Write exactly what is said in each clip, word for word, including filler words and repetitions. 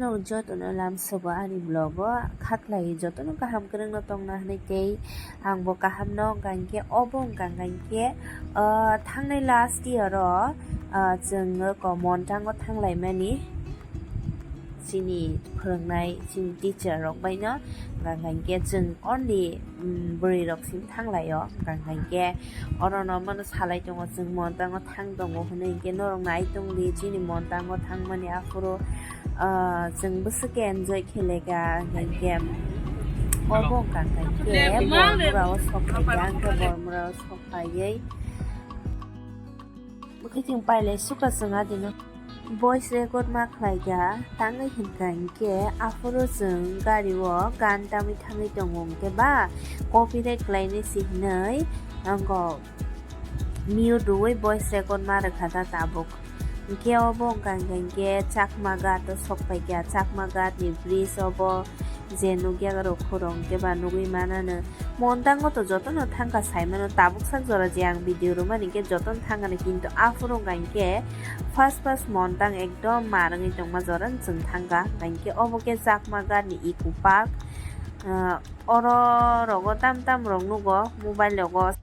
Jotono lamsobo ani vlog o khaklai, jotono kaham kwrwngno tongna hwnwi tei angbo kahamno wngkha hinkhe obo wngkha hinkhe, ah, thangnai last year o, ah, chwng oko Montango thanglaimani chini phwrwngnai chini teacher rok baino, wngkha hinkhe chwng only, um, bwrwi rok simi thanglaio, wngkha hinkhe orono mano salai tongo chwng Montango thang tongo hwnwi hinkhe norok nai tongdi chini Montango thangmani aphuru, ah, chwng bwswk khe enjoy khelega hinkhe obo wngkha hinkhe Bormura o sok phaikha hinkhe Bormura o sok phaiwi bwkhe chwng pailai sukha chwng adino. Voice record ma khlaikha, tangwi hinkha hinkhe aphuru chwng gari o gan tamwi thangwi tongo hinkhe ba copyright khlainai se hinwi wngo mute rwui voice record ma rwkha ta tabuk. Hinkhe obo wngkha hinkha hinkhe Chakma Ghat o sok phaikha, Chakma Ghat ni bridge obo. Je nukya rok khorang khe ba nugwi manano. Montango to jotono thangkha saimano, tabuk sak jora je ang video rwmani khe jotono thangkani, kintu aphuru wngkha hinkhe first first Montang ekdom mar wngwi tongma jora chwng thangkha, hinkhe obo khe Chakma Ghat ni Eco Park. Ah, oro rogo tam tam rok nugo mobile rogo.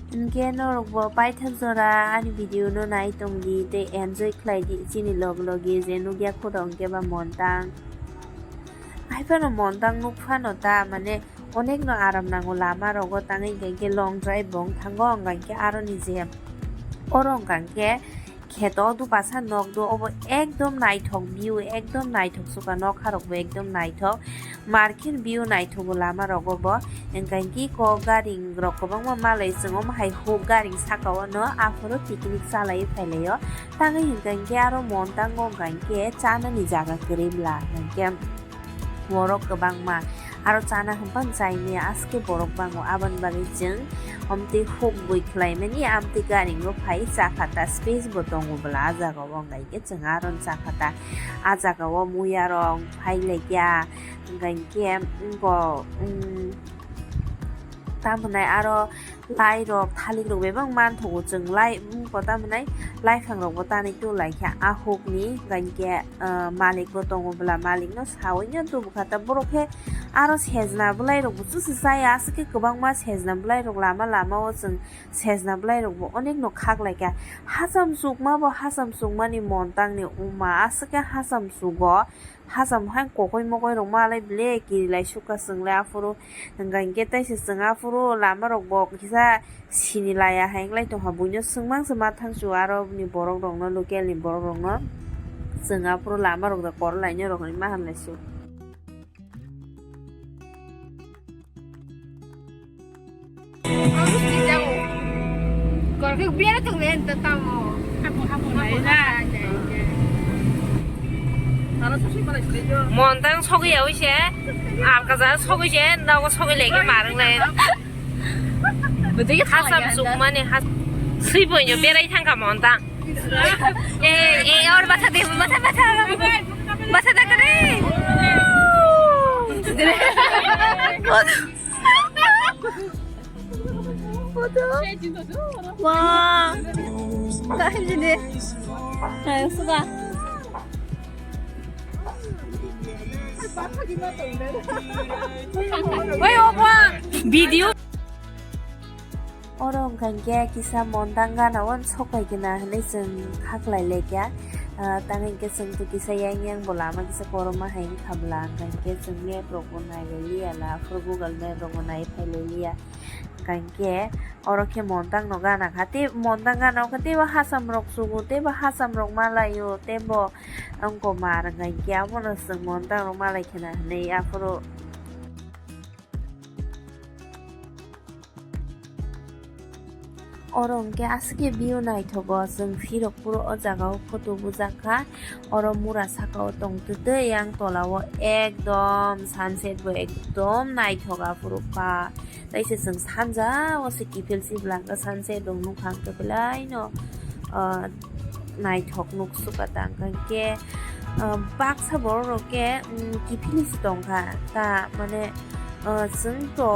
Hinkhe norokbo paithak jora ani video no nai tongdi tei enjoy khlaidi chini logi logi je nukya khorang khe ba Montang. Haiphano Montang nukphano ta mane onekno aram nango lama rogo tangwi hinkhe long drive bo wng thango, wngkha hinkhe aroni je oro wngkha hinkhe kheto dupasa nok do, obo ekdom naithok view, ekdom naithok suka nokha rokbo ekdom naithok, markhe view naithogo lama rogo bo, wngkha hinkhe eko gari rok kwbangma malai chwng omo hai huk gari saka o no aphuru picnic chalaiwi phailaio, tangwi hinkha hinkhe aro Montango wngkha hinkhe chanani jaga kwrwi bla hinkhe. Borok kwbangma aro chana hwnphano chai maya, aske borok bango, aboni bagwi chwng omtwi huk bui khlaimani, amtwi gari o phai chakha ta, space bo tongo bwla ah jaga o, hwnkhai khe chwng aro chakha ta. Ah jaga o muya rok phai laikya, hwnkhai khe bo, um, tamo hwnai aro lai rok, thalik rok bebak manthogo chwng lai, wng kota mwnai laiphang rok bo tanwi tulaikha ah huk ni, hwnkhe, ah, malik bo tongo bwla, malik no sawi no tubukha ta borok khe aro sejna bwlai rok bo chwswk chaya, aswk khe kwbangma sejna bwlai rok lama lama o chwng sejna bwlai rok bo onek no khaklaikha. Hacham chukma bo hacham chukmani Montang ni wngma, aswk khe hacham chugo. Hacham hai kokoi mokoi rok malai ble kirilai sukha chwng le aphuru, hwnka hinkhe taisa chwng aphuru lama rok bo kisa sini laiya hai wng lai tongkha, buino swngmang se ma thang su aro ni borok rok no, local ni borok rok no chwng aphuru lama rok da kor lai nw rok ni ma ham lai su. Montang sogwi ya wi se, alkaza sogwi se, nogo sogwi legi marwng lai. Hacham chukmani has-, swi boino berai thangkha Montang. Eh, eh, or batha de, batha, batha. Batha da kare. Wah. Tahan sini. Ayo, suka. Oi, opa. Video. Oro wngkha hinkhe kisa Montang gana o sok pai khe na hinwi chwng khaklai laikha. Ah, tamo hinkhe chwng to kisa yang yang bo lama kisa korokma hai wngkha bwla, wngkha hinkhe chwng map rok bo nai lai liya la, aphuru Google Map rok bo nai phai lai liya. Wngkha hinkhe oro khe Montang no gana kha, tei Montang gana o khe teibo hacham rok chugo, teibo hacham rok malaio, teibo wngkoma rwngkha hinkhe abono chwng Montang rok malai khwna hinwi aphuru. Oro hwnkhe aswk khe view naithogo, chwng phirok phuru o jaga o photo bujak kha. Oro mura saka o tong twtwi yang tola o ekdom sunset bo ekdom naithok aphuru pa. Taisa chwng sanja o se kiphil si bwlangkha sunset rok nukha hwnkhe belai no, ah, naithok nuk sukha ta, hwnkhe, ah, baksa borok rok khe, um, kiphilwi se tongkha ta, mane, ah, chwng to,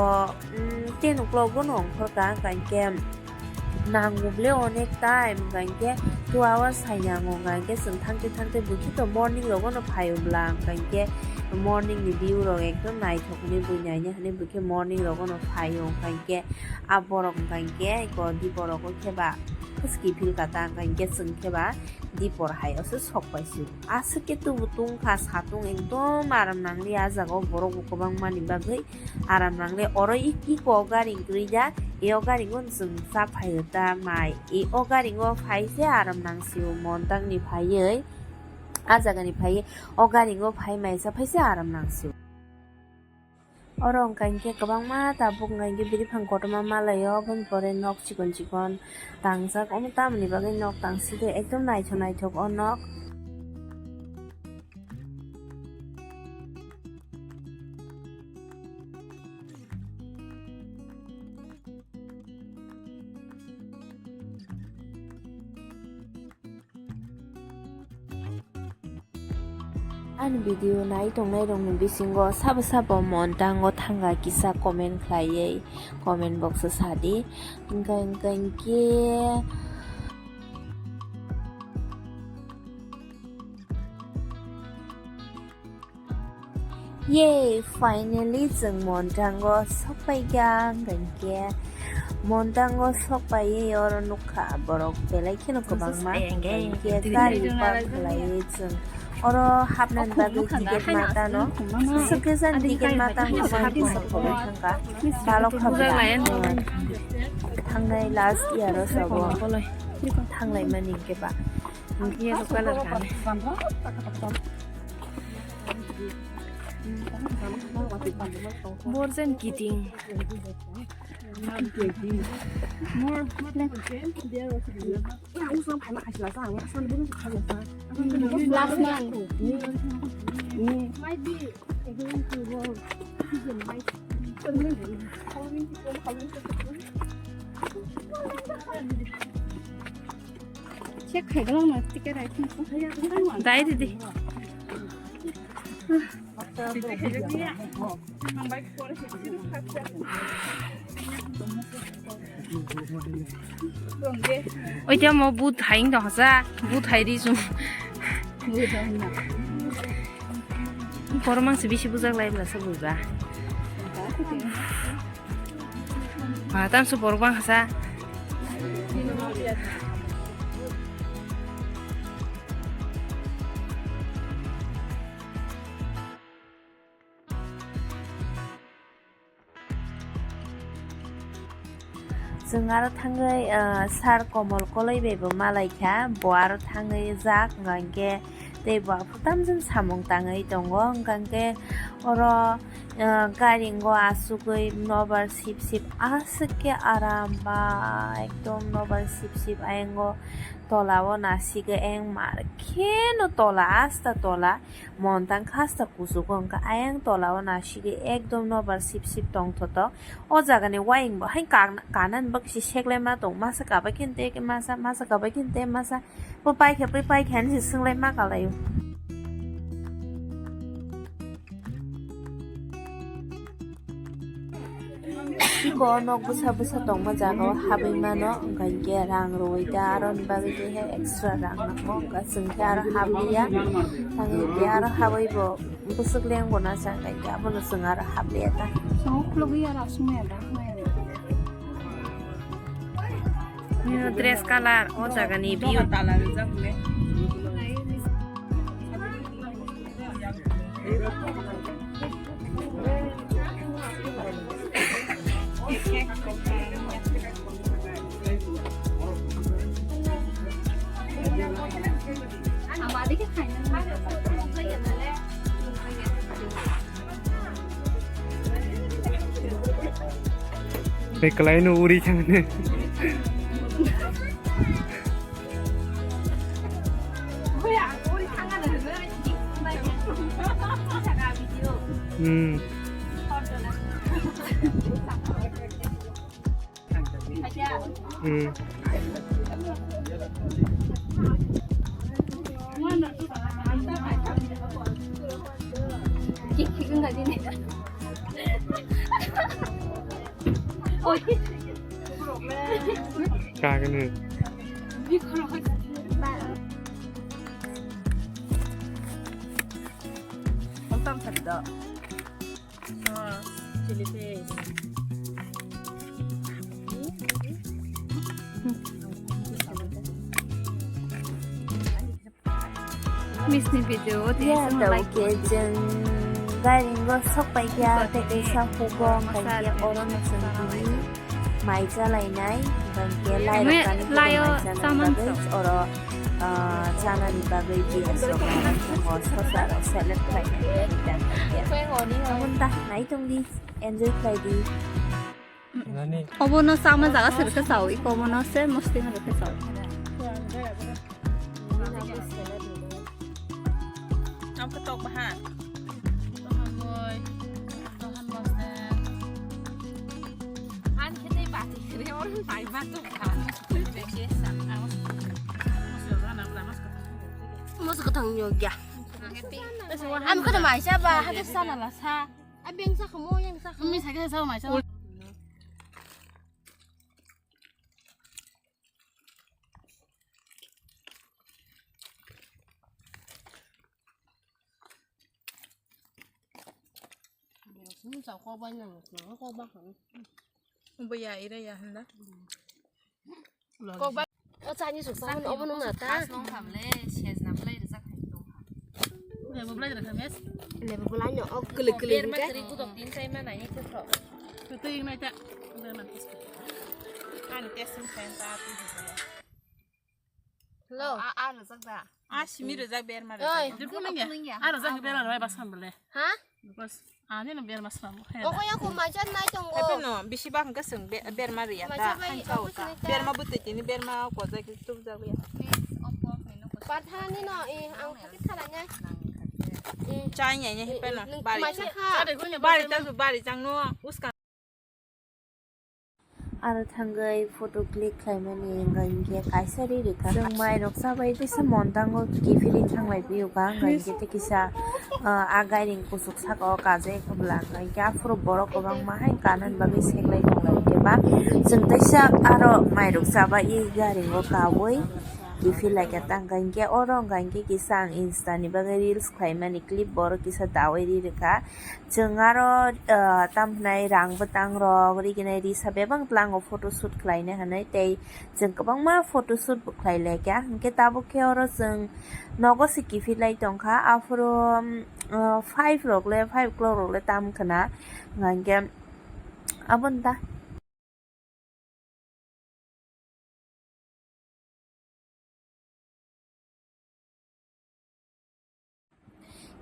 um, ten o'clock bono ongkhorkha, hwnkhe Nango ble onek time, hwnkha hinkhe two hours hai nango, hwnkha hinkhe chwng thangte thangte bwkhe to morning rogono phaio bla, hwnkha hinkhe morning ni view rok ekdom naithok hinwi bui naina hinwi bwkhe morning rogono phaio, hwnkha hinkhe a borok hwnkha hinkhe eko dipor rogo khe ba kiphil kata, hwnkha hinkhe chwng khe ba dipor hai o se sok pai sio. Aswk khe tubu tungkha satung ekdom aram nangli a jaga o borok bo kwbangma ni bagwi. Aram nangle oro i, i ko gari kwrwi da, e o gari o chwng cha phai ta mai. E o gari o phai se aram nang sio, Montang ni phaiwi, a jaga ni phaiwi, o gari o phai mai cha phai se aram nang sio. Oro hwnkha hinkhe kwbangma tabuk hwnkha hinkhe biri phang kotorma malaio, oboni pore nok chikon chikon tangjak, omo tamoni bagwi nok tang side ekdom naithok naithok o nok. Ani video nai tongnai rokni bisingo sabo sabo Montango thanga kisa comment khlaiwi comment box o sadi. Hwnkha hwnkha hinkhe Yay, finally chwng Montango sokpaikha, hwnkha hinkhe Montango sokpaiwi oro nukha borok belai kheno kwbangma, hwnkha hinkhe gari park khlaiwi chwng oro hapnani bagwi ticket matano, swkhe jani ticket matang thangkha, balokha thangnai last year o sabo thanglaimani hinkhe ba. Yellow colour kani. Borjan kiting. Last month. Check khai galang na ticket ai thung. Dai didi. Oi te mo but hai wng tong kha sa, but hai ri sung. Borok mangsi bisi bujak lai bwla sa buiba. Ah, tamso borok bang kha sa. Chwng aro thangwi, ah, sir Komol Koloi bai bo malai kha, bo aro thangwi jak, hwnkha hinkhe tei bo aphuru tamjani samung tangwi tongo, hwnkha hinkhe oro, ah, gari o achugwi nobar sip sip aswk khe aram ba, ekdom nobar sip sip ayang o tola o nasigwi ayang mar kheno tola, asta tola. Montang khasta kuchugo wngkha, ayang tola o nasigwi ekdom nobar sip sip tongthotok. O jaga ni wayang bo hai kan-, kanani bagwi se seklai ma tong, masa kabai khe tei masa, masa kabai khe tei masa, bo paikha pai paikha hinwi se swnglai ma kalaio. Iko nok bwsa bwsa tongma jaga o habwi mano, wngkha hinkhe rang rwui ta, aroni bagwi tei hai extra rang nango, wngkha chwng khe aro habliya, thangwi khe aro habwi bo bwswk leng bo na cha, wngkha hinkhe abono chwng aro habliya ta. Nini dress colour o jaga ni view. Tei kwlaino uri thangni. Hmm. Hmm. Oi. Ka, Tam sari do. Sauce, chili paste. Misni video o tini Ya, song tau like ke jeng garing go sok pai kya, tei kaisa hugong, tei ke oro no chwng tini mai chalainai, bang ke lai rok kani lai o mai chana bagwi, oro, ah, chana ni bagwi dia sok o sosa rok select khlai nai. Abon ta nai tong di, enjoy khlai di. Obono sama jaga se rwkhe chao, iko obono se mostima rwkhe chao. Ang khe tok bahan. Tohan boi, tohan bosna. Ang khe tei bati kre orang tai ba tok kha. Musu kwthang yo ya. Ang khe tei. Ang khe tei mai sa ba, hade sana la sa. Abeng sa khamo, yang sa khamo. Umi sa khe sa mai sa. Sini sa kok bai nang, kok ba kan. Bo ya ira ya handa. Kok ba. O chani suk sa, obo nung na ta. Pas nung kham le, ses na belai rijak hai tong kha. Lebo belai rijak hai mes. Lebo belai no, o klik klik. Berma kiri kutok tin sai ma nai ni thotho. Tui nai ta. Berma kis. Ani testing fan ta tu. Hello. A, a rijak da. A simi rijak berma rijak. Oi. Dirko nang ya. A rijak berma rijak ba sam bele. Ha? Because ani no berma sam. Oko ya ko majan nai tongo. Ebe no bisi ba hwnkhe chwng be-, berma riya ta. Majan bai, khansa o ta. Berma bwtwi tini berma ko jai khe tubjak ya. Pathani no, eh, ang khati thalanya. Eh. Chai nya nya hipa no. Eh, bari. Maisa kha. Bari ta bari chang no uska. Aro thangwi photo click khlaimani wngkha hinkhe kaisa ri rikha. Chwng mai rok chabai tesa montango kiphilwi thanglai phiyokha wngkha hinkhe tei kisa, ah, a gairing kuchuk saka o kajai khe bwla wngkha hinkhe aphuru borok kwbangma hai kanani bagwi seklai tonglai hinkhe ba chwng teisa aro mai rok chabai gairing o kaui kiphilai kha tangkha hinkhe oro wngkha hinkhe kisa ang insta ni bagwi reels khlaimani clip borok kisa daui ri rikha. Chwng aro, ah, tamo hwnai rang bwtang rok riginai risa bebak tlango photo shoot khlaina hinwi tei chwng kwbangma photo shoot bo khlai laikha. Hinkhe tabuk khe oro chwng nogo se kiphilai tongkha. Aphuru, um, ah, five rok le, five o'clock rok le tam khna. Hinkhe aboni ta.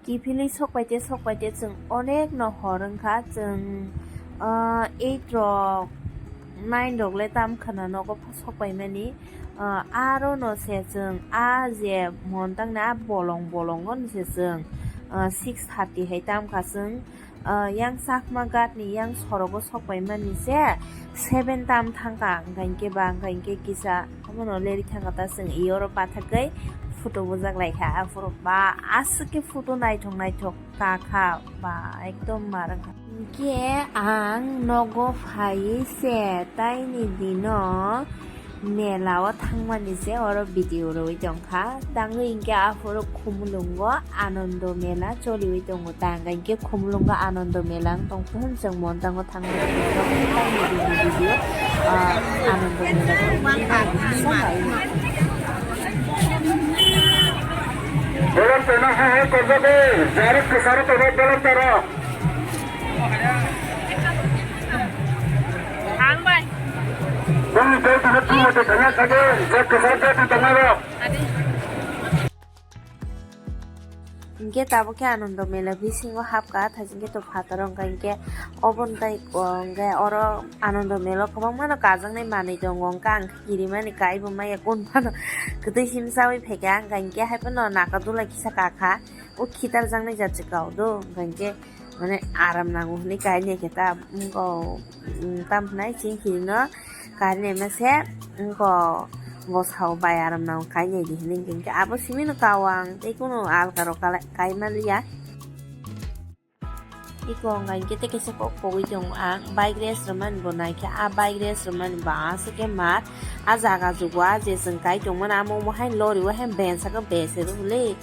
Kiphilwi sokpaite sokpaite chwng onek no hor wngkha, chwng, ah, eight rok, nine rok le tam khna nogo sokpaimani, ah, aro no se chwng a je montangnai a bolong bolongo no se chwng, ah, six thirty hai tam kha chwng. Ah, yang Chakma Ghat ni yang sorogo sokpaimani se seven tam thangkha, hwnkha hinkhe ba, hwnkha hinkhe kisa omono leri thangkha ta chwng e oro pathakgwi photo bujak laikha. Aphuru ba aswk khe photo naithok naithok kakha ba ekdom mar wngkha. Hinkhe ang nogo phaiwi se taini dino mela o thangmani se oro video rwui tongkha. Tangwi hinkhe aphuru Khumulwngo Anando Mela choliui tongo. Tangkha hinkhe Khumulwngo Anando Mela wng tongkha hwn chwng montango thangmani se oro taini dini video, ah, Anando Mela thangmani se. Bolong tena hai hai korjago, jaruk kesaro tono bolong tero. Ang bai. Bini jai tini tini tengah saja, jai kesal jai di tengah lo. Adi. Hinkhe tabuk khe Anando Mela bisingo hapkha, thaising khe to phataro wngkha, hinkhe obo wngkha, o, hinkhe oro Anando Mela o kwbangma no kajaknai manwi tongo, hinkhe ang kirimani kaibo maya kun phano kwtwi sim chaui phaikha, wngkha hinkhe hai phano naka dulai kisa kakha. O khitar jaknai jat se kau do, hwnkha hinkhe mane aram nango hwnwi kainai khe ta, wngkha, mm, tam hwnai chini khirino kainai ma se, wngkha bwsao bai aram nango kainai di hwnwi, hinkhe abo simi no kau ang tei kunu alka rok kalai, kai manliya. Iko hwnkha hinkhe tei kaisa kok pogwi tongo ang, bike race rwmani bo naikhe, a bike race rwmani bo aswk khe mat, a jaga jugo a je chwng kai tongmani amo omo hai lorry o hai bench saka bese rw hwnle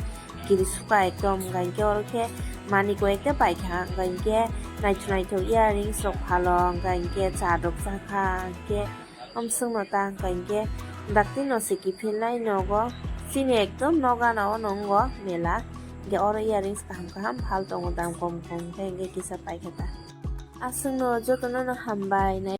kiri suka ekdom. Hwnkha hinkhe oro khe manwi koi ekta paikha, hwnkha hinkhe naithok naithok earrings rok phalo, hwnkha hinkhe cha rok chakha, hinkhe Omswkno ta hwnkha hinkhe dakti no se kiphilnai nogo. Chini ekdom nokgana o nongo mela. Hinkhe oro earrings kaham kaham phal tongo, dam kom kom khe hinkhe kisa paikha ta. Aswkno jotono no hambai nai.